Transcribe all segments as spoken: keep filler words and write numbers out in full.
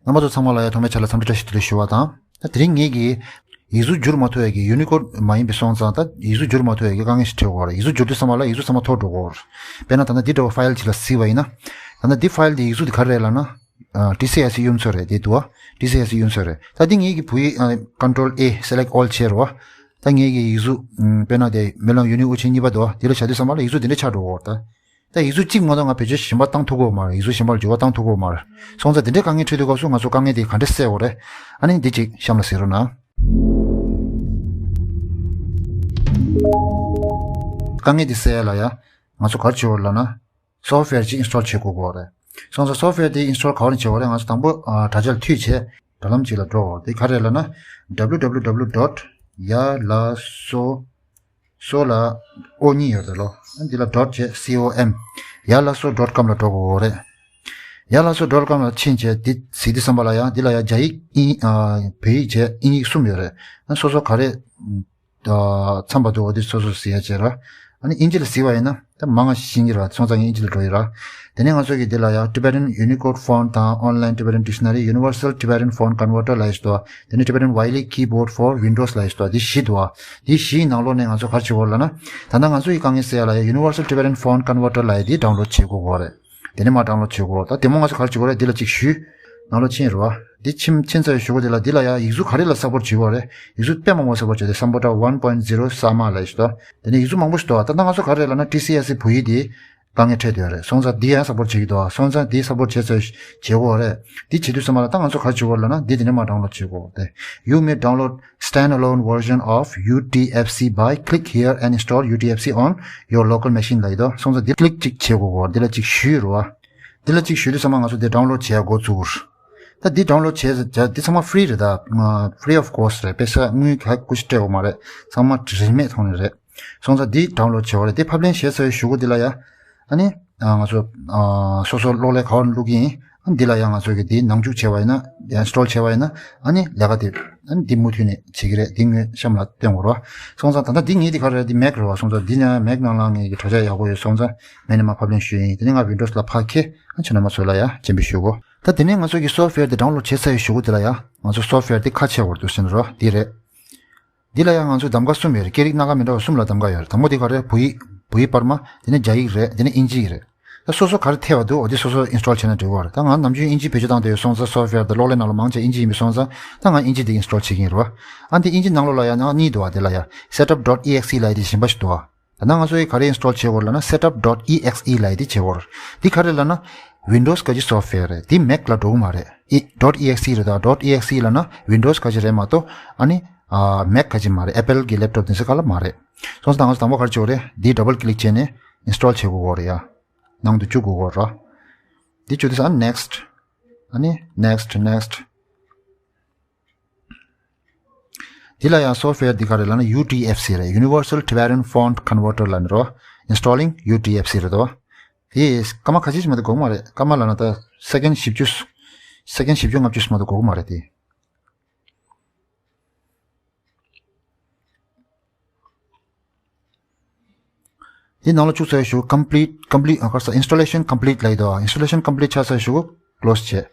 རྣམ་པ་ཚོ་ཚང་མ་ལ་ཡང་ཐོག་མའི་ཆ་ལ་འཚམས་འདྲི་བཀྲ་ཤིས་བདེ་ལེགས་ཞུ་བ་དང་། ད་དེ་རིང་ངེད་ཀྱིས་ཡིག་གཟུགས་བསྒྱུར་མ་ཐུབ་ཡས་ཀྱི་ཡུ་ནི་ཀོཌ་མ་ཡིན་པའི་སོང་ཙང་ད་ཡིག་གཟུགས་བསྒྱུར་མ་ཐུབ་ཡས་ཀྱི་དཀའ་ངལ་ཞིག་འཕྲད་ཀྱི་ཡོད་རེད། ཡིག་གཟུགས་བསྒྱུར་དུས་ཙམ་པ་ལ་ཡིག་གཟུགས་ཚང་མ་འཐོར་འགྲོ་གི་ཡོད་རེད། དཔེར་ན་ད་ལྟ་འདི་འདྲ་བའི་ཕའིལ་ཅིག་ལ་གཟིགས་པ་ཡིན་ན། ད་ལྟ་འདི་ཕའིལ་འདི་ཡིག་གཟུགས་འདི་ག་རེ་རེད་ལབ་ན། ཨ། ཊི་སི་ཨེས་སི་གཡུ་མཚོ་རེད། འདི་འདུག་བ། ཊི་སི་ཨེས་སི་གཡུ་མཚོ་རེད། ད་འདི་ངེད་ཀྱིས་བུ་ཡིག་ཨ། ཀོན་ཊོལ་ཨེ། སེ་ལེག་ཊི་ཨོལ་བྱས་རེད་བ། ད་ངེད་ཀྱིས་ཡིག་གཟུགས་ཨ། དཔེར་ན་དེ་སྨོན་ལམ་ཡུན་རིང་དབུ་ཅན་གཉིས་པ་འདུག་བ། འདི་ལ་བཞག་དུས་ཙམ་པ་ལ་ཡིག་གཟུགས་འདི་འདྲ་ཆགས་འགྲོ་གི་ཡོད་རེད་ད། ད་ཡིག་གཟུགས་གཅིག་མ་གཏོགས་ང་བེད་སྤྱོད་གཞན་པ་བཏང་ཐུབ་ཀྱི་ཡོད་མ་རེད། ཡིག་གཟུགས་གཞན་པ་ལ་འགྱུར་བ་བཏང་ཐུབ་ཀྱི་ཡོད་མ་རེད། སོང་ཙང་དེ་འདྲའི་དཀའ་ངལ་འཕྲད་དུས་སྐབས་སུ་ང་ཚོ་དཀའ་ངལ་དེ་ག་འདྲ་སེལ་དགོས་རེད། ཨ་ནི་འདི་གཅིག་གཤམ་ལ་གཟིགས་རོགས་གནང་། དཀའ་ངལ་འདི་སེལ་ཡ་ལ་ཡ་ང་ཚོ་ག་རེ་བྱེད་དགོས་རེད་ལབ་ན། སོཕ་ཝེར་ཅིག་ཨིན་སི་ཊོལ་བྱེད་དགོས་ཀྱི་ཡོད་རེད། སོང་ཙང་སོཕ་ཝེར་དེ་ཨིན་སི་ཊོལ་ག་པར་བྱེད་དགོས་རེད། ང་ཚོ་དང་པོ་ཨ། དྲ་རྒྱ་ལ་མཐུད་བྱས་དྲ་ལམ་ཅིག་ལ་འགྲོ་དགོས་རེད། དེ་ག་རེ་ལབ་ན། W W W dot ཡ་ལ་སོ། སོ་ལ་ཨོ་གཉིས་ཡོད་རེད་ལོ། འདི་ལ་ཌོཊ་བྱས། སི་ཨོ་ཨེམ། ཡ་ལ་སོ་ཌོཊ་ཀོམ་ལ་འགྲོ་དགོས་རེད། ཡ་ལ་སོ་ཌོཊ་ཀོམ་ལ་ཕྱིན་བྱས་འདི་གཟིགས་དུས་ཙམ་པ་ལ་ཡང་འདི་ལ་ཡང་རྒྱ་ཡིག་ཨིན། ཨ། བོད་ཡིག་བྱས་དབྱིན་ཡིག་གསུམ་ཡོད་རེད། སོ་སོ་ག་རེ་ཨ། འཚམས་པ་འདུག་འོ་འདི་སོ་སོ་གཟིགས་ཡ་བྱས་ར། ཨ་ནི་དབྱིན་ཇི་ལ་གཟིགས་པ་ཡིན་ན་ད་མང་ང་ཤེས་ཀྱི་རེད་བ། སོང་ཙང་ངས་དབྱིན་ཇི་ལ་འགྲོ་ཡི་ར། དེ་ནས་ང་ཚོ་གི་འདི་ལ་ཡང་Tibetan Unicode Font དང་Online Tibetan Dictionary, Universal Tibetan Font Converter ལབ་ཡས་ཞིག་འདུག་དེ་ནས་Tibetan Wiley Keyboard for Windows ལབ་ཡས་ཞིག་འདུག་འདི་བཞི་འདུག་འདི་བཞིའི་ནང་ལོགས་ནས་ང་ཚོ་ག་རེ་བྱེད་དགོས་ལབ་ན། ད་ལྟ་ང་ཚོ་ཡི་དཀའ་ངལ་སེལ་ཡ་ལ་ཡ་Universal Tibetan Font Converter ལབ་ཡས་འདི་ཌའོན་ལོཌ་བྱེད་དགོས་ཀྱི་རེད། དེ་ནས་མར་ཌའོན་ལོཌ་བྱེད་དགོས། ད་དེ་མོ་ང་ཚོ་ག་རེ་བྱེད་དགོས་རེད། འདི་ལ་གཅིག་གཞུས། ནང་ལོགས་ཕྱིན་རེད་བ། འདི་ཕྱིན་ཕྱིན་ཚར་བའི་གཞུག་གུ་དེ་ལ་འདི་ལ་ཡ་ཡིག་གཟུགས་ག་རེ་ལ་སཔོརཊ་བྱེད་དགོས་རེད། ཡིག་གཟུགས་དཔེ་མང་པོ་སཔོརཊ་བྱེད་དེ་Sambhota one point zero Sama ལབ་ཡས་ཞིག་འདུག་དེ་ནས་ཡིག་གཟུགས་མང་པོ་ཞིག་འདུག་ད་ལྟ་ང་ཚོ་ག་རེ་ལབ་ན་ཊི་སི་ཨེས་སི་བོད་ཡིག་འདི་དཀའ་ངལ་འཕྲད་བསྡད་ཡོད་རེད། སོང་ཙང་འདི་ཡང་སཔོརཊ་བྱེད་ཀྱི་འདུག་སོང་ཙང་འདི་སཔོརཊ་བྱེད་ཚར་བྱེད་དགོས་རེད། འདི་བྱེད་དུས་ཙམ་པ་ལ་ད་ང་ཚོ་ག་རེ་བྱེད་དགོས་ལབ་ན། འདི་དེ་ནས་མར་ཌའོན་ལོཌ་བྱེད་དགོས་ཏེ། You may download standalone version of U T F C by click here and install U T F C on your local machine ལབ་ཡོད་དོ། སོང་ཙང་འདི་ཀི་ལིག་ཅིག་བྱེད་དགོས་གོ། འདི་ལ་ཅིག་གཞུས་རོ། འདི་ལ་ཅིག་གཞུས་དུས་ཙམ་པ་ང་ཚོ་འདི་ཌའོན་ལོཌ་བྱེད་ཡ་འགོ་བཙུགས། ད་འདི་ཌའོན་ལོཌ་བྱས་ཙང་འདི་ཚང་མ་ཕི་རི་རེད་ད། ཕི་རི་ཨོཕ་ཀོ་སི་རེད། པེ་ས་དངུལ་ག་ཀུ་ཤུ་སྤྲད་དགོས་མ་རེད། ཚང་མ་རིན་མེད་ཐོག་ནས་རེད། སོང་ཙང་འདི་ཌའོན་ལོཌ་བྱེད་དགོས་རེད། འདི་ཕབ་ལེན་བྱས་ཚར་བའི་གཞུག་གུ་འདི་ལ་ཡ། ཨ་ནི། ང་ཚོ། སོ་སོ་གློག་ཀླད་ག་བར་བླུག་གི་ཡིན། ཨ་ནི་འདི་ལ་ཡ་ང་ཚོ་གི་འདི་ནང་འཇུག་བྱས་པ་ཡིན་ན། ཨིན་སི་ཊོལ་བྱས་པ་ཡིན་ན། ཨ་ནི་ལས་ཀ་འདི། ཨ་ནི་འདི་མུ་མཐུད་ནས་བྱེད་ཀྱི་རེད། འདི་ངོས་གཤམ་ལ་སྟོན་དགོས་རེད་བ། སོང་ཙང་ད་ལྟ་འདི་ངའི་འདི་ག་རེད། འདི་མེག་རེད་བ། སོང་ཙང་འདི་ནས་མེག་ནང་ལ་ངའི་གི་དྲ་རྒྱ་ཡག་པོ་ཡོད། སོང་ཙང་མེག་ནས་མར་ཕབ་ལེན་ཞུས་ཡིན། དེ་ནས་ང་ཝིན་ཌོ་སི་ལ་ཕར་འཁྱེར། ཨ་ནི་ཁྱེད་རྣམ་པ་ཚོ་ལ་ཡ་སྤྱན་འབུལ་ཞུ་གོ། ད་དེ་ནས་ང་ཚོ་གི་སོཕ་ཝེར་འདི་ཌའོན་ལོཌ་བྱས་ཚར་བའི་གཞུག་གུ་འདི་ལ་ཡ། ང་ཚོ་སོཕ་ཝེར་འདི་ཁ་ཕྱེ་དགོས་རེད། འདུག་སེ་རོ། འདི་རེད། འདི་ལ་ཡང་ང་ཚོས་གདམ་ག་གསུམ་ཡོད་རེད། སྐད་རིགས་སྣ་ཁ་མི་འདྲ་བ་གསུམ་ལ་གདམ་ག་ཡོད་རེད། དང་པོ་དེ་ག་རེ། བོད་ཡིག་བོད་ཡིག་པར་མ། དེ་ནས་དབྱིན་ཇི་ཡིག་རེད། ད་སོ་སོ་ག་རེ་འཐད་པ་འདུག་འོ་དེ་སོ་སོ་ཨིན་སི་ཊོལ་བྱས་ན་འགྲིག་གི་རེད། ད་ང་ནམ་རྒྱུན་དབྱིན་ཇི་བེད་སྤྱོད་བཏང་བསྡད་ཡོད། སོང་ཙང་སོཕ་ཝེར་དང་གློག་ཀླད་ནང་ལ་མང་ཆེ་དབྱིན་ཇི་ཡིན་པས། སོང་ཙང་ད་ང་དབྱིན་ཇི་དེ་ཨིན་སི་ཊོལ་བྱེད་ཀྱི་ཡིན་རེད་བ། ཨ་འདི་དབྱིན་ཇི་ནང་ལོགས་ལ་ཡང་ནང་གཉིས་འདུག་བ། དེ་ལ་ཡ་setup dot exe ལབ་ཡ་དེ་གཞན་པ་ཞིག་འདུག་བ། ད་ནང་ང་ཚོ་ག་རེ་ཨིན་སི་ཊོལ་བྱེད་དགོས་ལབ་ན་setup dot exe ལབ་ཡ་དེ་བྱེད་དགོས་རེད། འདི་ག་རེ་ལབ་ན་ཝིན་ཌོ་སི་ག་གི་སོཕ་ཝེར་རེད། འདི་མེག་ལ་འགྲོ་གི་མ་རེད། ཨི་dot exe རེད། ད་dot exe ལབ་ན་ཝིན་ཌོ་སི་ག་གི་རེད་མ་གཏོགས་ཨ་ནི། ཨ། མེག་ག་གི་མ་རེད། ཨེ་པལ་གི་ལེབ་ཊོབ་དེ་ཚོ་ག་ལ་མ་རེད། སོང་ཙང་ད་ང་ཚོ་དང་པོ་ག་རེ་བྱེད་དགོས་རེད། འདི་ཌབ་བལ་ཀི་ལིག་བྱས་ནས་ཨིན་སི་ཊོལ་བྱེད་དགོས་གོ་རེད་ཡ། ནང་དུ་བཅུག་དགོས་གོ་ར། འདི་བཅུག་དུས་ཨ་ནི་ནེག་སི་ཊི། ཨ་ནི་ནེག་སི་ཊི་ནེག་སི་ཊི། འདི་ལ་ཡང་སོཕ་ཝེར་འདི་ག་རེ་ལབ་ན་ཡུ་ཊི་ཨེཕ་སི་རེད། Universal Tibetan Font Converter ལབ་ནི་རོ། Installing U T F C རེད་དོ། དེ་སྐར་མ་ཁ་ཤས་ཤིག་མ་གཏོགས་འགོར་གི་མ་རེད། སྐར་མ་ལབ་ན་ད་སེ་ཀེན་བཞི་བཅུ། སེ་ཀེན་བཞི་བཅུ་ལྔ་བཅུ་ཞིག་མ་གཏོགས་འགོར་གི་མ་རེད་དེ། འདི་ནང་ལ་བཅུག་ཚར་ཞུ། Complete complete ཨ་ཁར་ས་installation complete ལབ་ཡོད་དོ། Installation complete ཆགས་ཚར་ཞུ། Close བྱས།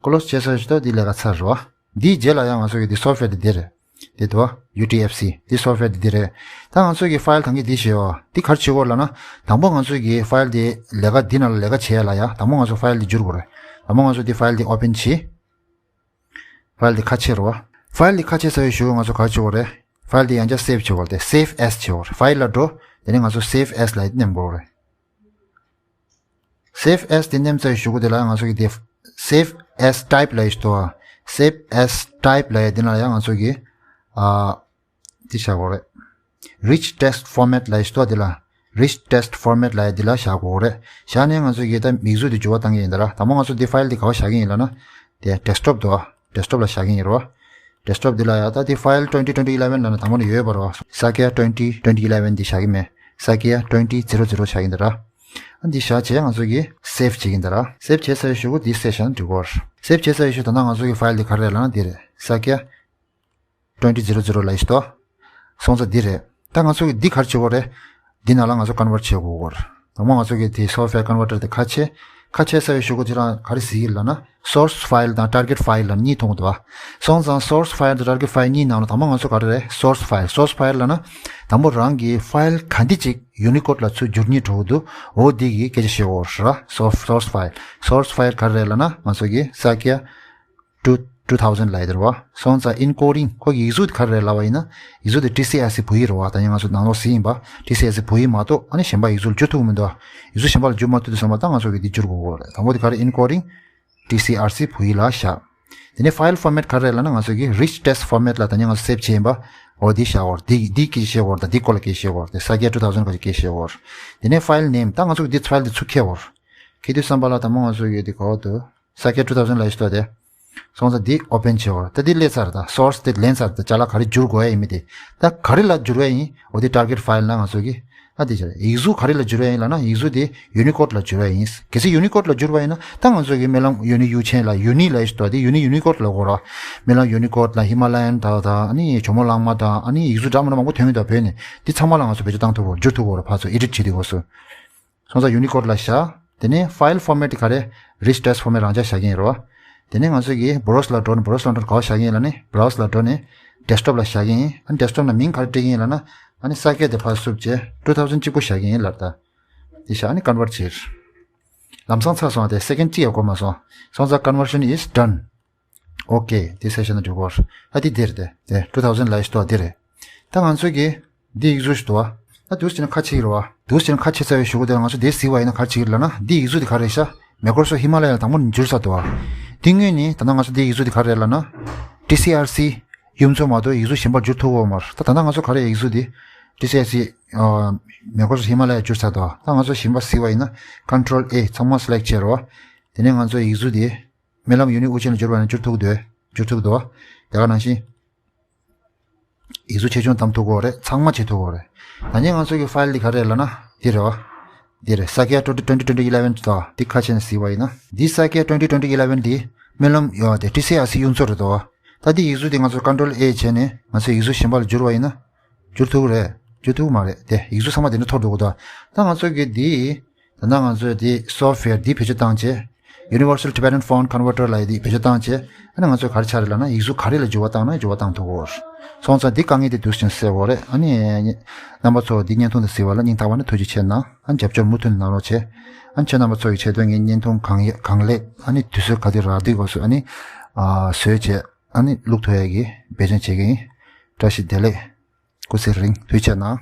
Close བྱས་ཚར་ཞུ་ད་འདི་ལས་ཀ་ཚར་རོ། འདིའི་རྗེས་ལ་ཡང་ང་ཚོ་གི་འདི་སོཕ་ཝེར་འདི་འདི་རེད། འདི་དོ། ཡུ་ཊི་ཨེཕ་སི། འདི་སོཕ་ཝེར་འདི་འདི་རེད། ད་ང་ཚོ་གི་ཕའིལ་ད་གིན་འདི་བྱེད་འོ། འདི་ག་རེ་བྱེད་དགོས་ལབ་ན། དང་པོ་ང་ཚོ་གི་ཕའིལ་འདི་ལས་ཀ་འདི་ནང་ལ་ལས་ཀ་བྱེད་ཡ་ལ་ཡ། དང་པོ་ང་ཚོ་ཕའིལ་འདི་བསྒྱུར་དགོས་རེད། དང་པོ་ང་ཚོ་འདི་ཕའིལ་འདི་ཨོ་པན་བྱེད། ཕའིལ་འདི་ཁ་ཕྱེ་རོ། ཕའིལ་འདི་ཁ་ཕྱེ་ཚར་བའི་གཞུག་ང་ཚོ་ག་རེ་བྱེད་དགོས་རེད། ཕའིལ་འདི་ཡང་བསྐྱར་སེབ་བྱེད་དགོས་རེད་དེ། Save as བྱེད་དགོས་རེད། ཕའིལ་ལ་འགྲོ། དེ་ནས་ང་ཚོ་Save as ལབ་ཡ་འདི་མནན་དགོས་རེད། Save as དེ་མནན་ཚར་བའི་གཞུག་གུ་དེ་ལ་ང་ཚོ་གི་དེ་Save as type ལབ་ཡ་ཞིག་འདུག་བ། Save as type ལབ་ཡ་དེ་ནང་ལ་ཡང་ང་ཚོ་གི་ཨ། འདི་བཞག་དགོས་རེད། Rich text format ལབ་ཡ་ཞིག་འདུག་བ། དེ་ལ་Rich text format ལབ་ཡ་འདི་ལ་བཞག་དགོས་རེད། བཞག་ནས་ང་ཚོ་གི་ད་མིག་གཟུགས་དེ་འགྱུར་བ་བཏང་གི་ཡིན་ད་ར། དང་པོ་ང་ཚོ་འདི་ཕའིལ་འདི་ག་པར་བཞག་གི་ཡིན་ལབ་ན། དེ་ཌེ་སི་ཊོབ་འདུག་བ། ཌེ་སི་ཊོབ་ལ་བཞག་གི་ཡིན་རོ། ཌེ་སི་ཊོབ་འདི་ལ་ཡ་ད་འདི་ཕའིལ་twenty twenty eleven ལབ་ན་དང་པོ་ནས་ཡོད་པ་རོ། Sakya twenty twenty eleven འདི་བཞག་གི་མེད། Sakya twenty zero zero བཞག་གི་ཡིན་ད་ར། ཨ་འདི་བཞག་བྱས་ང་ཚོ་གི་སེབ་བྱེད་ཀྱི་ཡིན་ད་ར། སེབ་བྱས་ཚར་བའི་གཞུག་གུ་འདི་སེབ་བྱས་ན་འགྲིག་གོ། སེབ་བྱས་ཚར་བའི་གཞུག་ད་ལྟ་ང་ཚོ་གི་ཕའིལ་འདི་ག་རེ་རེད་ལབ་ན་འདི་རེད། Sakya twenty zero zero ལབ་ཡ་ཞིག་འདུག་སོང་ཙང་འདི་རེད། ད་ང་ཚོ་གི་འདི་ག་རེ་བྱེད་དགོས་རེད། འདི་ནང་ལ་ང་ཚོ་ཀོན་ཝར་ཊི་བྱེད་དགོས་གོ། དང་པོ་ང་ཚོ་གི་དེ་སོཕ་ཝེར་ཀོན་ཝར་ཊར་དེ་ཁ་ཕྱེ། ཁ་ཕྱེ་ཚར་བའི་གཞུག་གུ་དེ་རང་ག་རེ་གཟིགས་ཀྱི་ལབ་ན། source file དང་target file ལབ་གཉིས་མཐོང་གི་འདུག་བ། སོང་ཙང་source file དང་target file གཉིས་ནང་ལ་དང་པོ་ང་ཚོ་ག་རེ་རེད། source file source file ལབ་ན། དང་པོ་རང་གི་file ག་འདི་ཅིག་Unicode ལ་ཚུར་བསྒྱུར་སྙིང་བྲོ་གི་འདུག་འོ་འདི་གི་སྐད་ཆ་བཤད་ཡོད་རེད། source source file source file ག་རེ་རེད་ལབ་ན། ང་ཚོ་གི་ས་ཀྱ་two two thousand ལབ་ཡོད་རེད་བ། སོང་ཙང་encoding ཁོ་གི་ཡིག་གཟུགས་དེ་ག་རེ་རེད་ལབ་པ་ཡིན་ན། ཡིག་གཟུགས་དེ་TCRC བོད་ཡིག་རེད་བ། ད་ཡིན་ང་ཚོ་ནང་ལོགས་གཟིགས་ཡིན་པ། TCRC བོད་ཡིག་མ་གཏོགས་ཨ་ནི་གཞན་པ་ཡིག་གཟུགས་ལ་བསྒྱུར་ཐུབ་ཀྱི་མི་འདུག་ཡིག་གཟུགས་གཞན་པ་ལ་བསྒྱུར་མ་ཐུབ་དུས་ཙམ་པ་ད་ང་ཚོ་གི་འདི་བསྒྱུར་དགོས་རེད། དང་པོ་དེ་ག་རེ། encoding TCRC བོད་ཡིག་ལ་བཞག་དེ་ནས་file format ག་རེ་རེད་ལབ་ན། ང་ཚོ་གི་rich text format ལབ་ད་ནི་ང་ཚོ་save བྱས་ཡིན་པ། འོ་འདི་བཞག་དགོས་རེད། འདི་འདི་སྐད་ཆ་བཤད་དགོས་རེད། ད་འདི་སྐོར་ལ་སྐད་ཆ་བཤད་དགོས་རེད། དེ་ས་ཀྱ་two thousand སྐོར་གྱི་སྐད་ཆ་བཤད་དགོས་རེད། དེ་ནས་file name ད་ང་ཚོ་གི་འདི་file འདི་ཚུར་འཁྱེར་དགོས་རེད། འཁྱེར་དུས་ཙམ་པ་ལ་དང་པོ་ང་ཚོ་གི་འདི་ག་པར་འདུག་ས་ཀྱ་two thousand ལབ་ཡོད་དེ། སོང་ཙང་འདི་open བྱེད་དགོས་རེད། ད་འདི་སླེབས་ཚར། ད་source དེ་ལེན་ཚར། ད་ཅ་ལག་ག་རེ་བསྒྱུར་དགོས་ཡ་ཡིན་མིན་དེ། ད་ག་རེ་ལ་བསྒྱུར་བ་ཡིན། འོ་དེ་target file ན་ང་ཚོ་གི་ཨ་དེ་བྱ་རེད། ཡིག་གཟུགས་ག་རེ་ལ་བསྒྱུར་བ་ཡིན་ལབ་ན། ཡིག་གཟུགས་དེ་Unicode ལ་བསྒྱུར་བ་ཡིན། གལ་སྲིད་Unicode ལ་བསྒྱུར་བ་ཡིན་ན་ད་ང་ཚོ་གི་སྨོན་ལམ་ཡུ་ནི་ཡུ་ཆེན་ལ་ཡུ་ནི་ལབ་ཡོད་དེ། ཡུ་ནི་Unicode ལ་གོ་ར། སྨོན་ལམ་Unicode ལ་Himalayan དང་ད་ཨ་ནི་ཇོ་མོ་གླང་མ་དང་ཨ་ནི་ཡིག་གཟུགས་འདྲ་མི་འདྲ་མང་པོ་ཐོན་གྱི་འདུག་བོད་ནས། དེ་ཚང་མ་ལ་ང་ཚོ་བེད་སྤྱོད་བཏང་ཐུབ་པ་བསྒྱུར་ཐུབ་པ་ར་ཕར་ཚུར་edit བྱེད་དུས་སྐབས་སུ། སོང་ཙང་Unicode ལ་བཞག་དེ་ནས་file format དེ་ག་རེ། rich text format རང་འཇགས་བཞག་གི་ཡིན་རེད་བ། དེ་ནས་ང་ཚོ་གིས་browse ལ་འགྲོ་ནས། browse ལ་འགྲོ་ནས་ག་པར་བཞག་གི་ཡིན་ལབ་ན། browse ལ་འགྲོ་ནས་desktop ལ་བཞག་གི་ཡིན། ཨ་ནི་desktop ནང་མིང་ག་རེ་སྤྲད་ཀྱི་ཡིན་ལབ་ན། ཨ་ནི་ས་ཀྱ་དེ་ཕར་བསུབ་བྱས་two thousand གཅིག་པོ་བཞག་གི་ཡིན་ལབ། ད་དེ་བཞག་ཨ་ནི་convert བྱེད། ལམ་སང་ཚར་སོང་། དེ་second གཅིག་ཡང་འགོར་མ་སོང་། སོང་ཙང་conversion is done. ཨོ་ཀེ། དེ་སེ་ཤན་ན་འགྲོ་གོ། ཨ་དེ་འདིར་དེ་དེ་two thousand ལབ་ཡོད་དེ་འདི་རེད། ད་ང་ཚོ་གི་འདི་ཡིག་གཟུགས་ཞིག་འདུག་བ། ད་འདུག་སེ་བྱས་ན་ཁ་ཕྱེ་གི་རེད་བ། འདུག་སེ་བྱས་ན་ཁ་ཕྱེ་ཚར་བའི་གཞུག་གུ་དེ་ལ་ང་ཚོ་དེ་གཟིགས་པ་ཡིན་ན་ག་རེ་བྱེད་ཀྱི་རེད་ལབ་ན། འདི་ཡིག་གཟུགས་དེ་ག་རེ་རེད་ཤག Microsoft Himalaya ལ་དང་པོ་ནས་བསྒྱུར་ཚར་འདུག་བ། དེ་སྔོན་ནས་ད་ལྟ་ང་ཚོ་འདི་ཡིག་གཟུགས་དེ་ག་རེ་རེད་ལབ་ན། TCRC གཡུ་མཚོ་མ་གཏོགས་ཡིག་གཟུགས་གཞན་པ་བསྒྱུར་ཐུབ་ཀྱི་ཡོད་མ་རེད། ད་ད་ལྟ་ང་ཚོ་ག་རེ་ཡིག་གཟུགས་དེ་TCRC Microsoft Himalaya བསྒྱུར་ཚར་འདུག་བ། ད་ང་ཚོ་གཞན་པ་གཟིགས་པ་ཡིན་ན་Control A ཚང་མ་select བྱས་རེད་བ། དེ་ནས་ང་ཚོ་ཡིག་གཟུགས་དེ་སྨོན་ལམ་ཡུ་ནི་དབུ་ཅན་ལ་བསྒྱུར་བ་ཡིན་ན་བསྒྱུར་ཐུབ་འདུག་བསྒྱུར་ཐུབ་འདུག་བ། དེ་ག་ནང་བཞིན་ཡིག་གཟུགས་ཆེ་ཆུང་བདམས་ཐུབ་ཀྱི་ཡོད་རེད། ཚང་མ་བྱེད་ཐུབ་ཀྱི་ཡོད་རེད། ད་ནི་ང་ཚོ་གི་file འདི་ག་རེ་རེད་ལབ་ན་འདི་རེད་བ། འདི་རེད། ས་ཀྱ་twenty twenty eleven འདུག་བ། འདི་ཁ་ཕྱེ་ནས་གཟིགས་པ་ཡིན་ན། འདི་ས་ཀྱ་twenty twenty eleven འདི་སྨོན་ལམ་ཡོད་དེ་TCRC གཡུ་མཚོ་རེད་འདུག་བ། ད་འདི་ཡིག་གཟུགས་འདི་ང་ཚོ་Control A བྱས་ནས་ང་ཚོ་ཡིག་གཟུགས་གཞན་པ་ལ་བསྒྱུར་བ་ཡིན་ན་བསྒྱུར་ཐུབ་ཀྱི་རེད། བསྒྱུར་ཐུབ་ཀྱི་མ་རེད་དེ། ཡིག་གཟུགས་ཚང་མ་དེ་འདྲ་ཐོར་འགྲོ་གི་འདུག་ད་ང་ཚོ་གི་འདི་ད་ལྟ་ང་ཚོས་འདི་software འདི་བེད་སྤྱོད་བཏང་བྱས། Universal Tibetan Font Converter ལབ་ཡ་འདི་བེད་སྤྱོད་བཏང་བྱས། ཨ་ནི་ང་ཚོས་ག་རེ་ཆགས་རེད་ལབ་ན། ཡིག་གཟུགས་ག་རེ་ལ་འགྱུར་བ་བཏང་ན་འགྱུར་བ་བཏང་ཐུབ་ཀྱི་ཡོད་རེད། སོང་ཙང་འདི་དཀའ་ངལ་དེ་འདུག་སེ་སེལ་དགོས་རེད། ཨ་ནི་རྣམ་པ་ཚོ་འདི་བརྙན་ཐུང་འདི་གཟིགས་པ་ལ་སྙིང་ཐག་པ་ནས་ཐུགས་རྗེ་ཆེ་གནང་། ཨ་ནི་རྒྱབ་སྐྱོར་མུ་མཐུད་གནང་རོགས་བྱེད། ཨ་ནི་ཁྱེད་རྣམ་པ་ཚོ་ཡི་ཆེད་དུ་ངས་བརྙན་ཐུང་གང་ཡག་གང་ལེགས་ཨ་ནི་དུས་ཚོད་ག་དུས་རག་དུས་སྐབས་སུ་ཨ་ནི་ཨ་བཟོས་བྱས་ཨ་ནི་བླུག་ཐུབ་ཡ་གི་འབད་བརྩོན་བྱེད་ཀྱི་ཡིན། བཀྲ་ཤིས་བདེ་ལེགས། སྐུ་ཚེ་རིང་། ཐུགས་རྗེ་ཆེ་གནང་།